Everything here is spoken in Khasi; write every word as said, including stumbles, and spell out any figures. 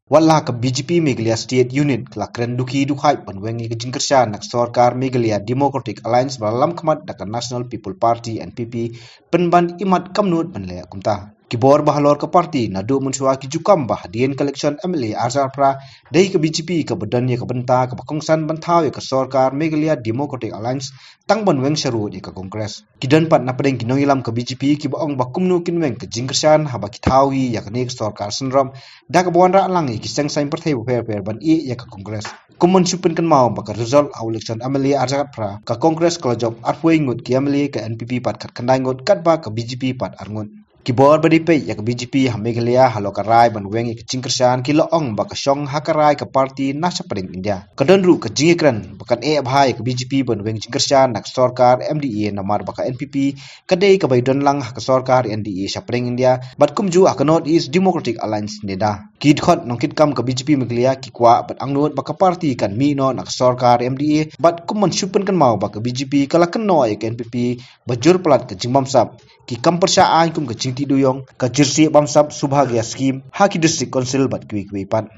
Wat la ka B J P Meghalaya State Unit ka la kren dukhi dukhait ban weng ïa ka jingkyrshan na ka sorkar Meghalaya Democratic Alliance ba la lam khmat da ka National People Party, N P P, pynban imat kamnud ban leh kumta. Ki bor ba halor ka party naduh mynshuwa ki ju kam ba hadien ka election M L A arhajar arphew phra, dei ka B J P kaba don ïa ka bynta kaba kongsan ban thaw ïa ka sorkar Meghalaya Democratic Alliance tang ban weng sharud ïa ka Congress. Ki don pat na pdeng ki nongïalam ka B J P kiba ong ba kumno kin weng ka jingkyrshan haba ki thaw hi ïa kane ka sorkar synrop, da kaba wanrah lang ïa ki seng saiñ pyrthei bapher bapher ban ïeh ïa ka Congress. Kum ban shu pynkynmaw ba ka result ha election M L A arhajar arphew phra, ka Congress ka la jop arphew wei ngut ki M L A, ka N P P pat khatkhyndai ngut, katba ka B J P pat ar ngut. Ki bor ba dei peit ïa ka B J P ha Meghalaya halor ka rai ban weng ïa ka jingkyrshan ki la ong ba ka shong ha ka rai ka party na shapdeng India. Ka don ruh ka jingïakren ba kan eh bha ïa ka B J P ban weng jingkyrshan na ka sorkar M D A namar ba ka N P P ka dei kaba ïadon lang ha ka sorkar N D A shapdeng India, bad kumjuh ha ka North East Democratic Alliance, NEDA. Ki dkhot nongkitkam ka B J P Meghalaya ki kwah bad angnud ba ka party kan mih noh na ka sorkar M D A, bad kum ban shu pynkynmaw ba ka B J P ka la kynnoh ïa ka N P P ba jur palat ka jingbamsap, ki kam pyrshah aiñ kum ka jingtih dewïong, ka jingshah bamsap Saubhagya Scheme ha ki District Council bad kiwei kiwei pat.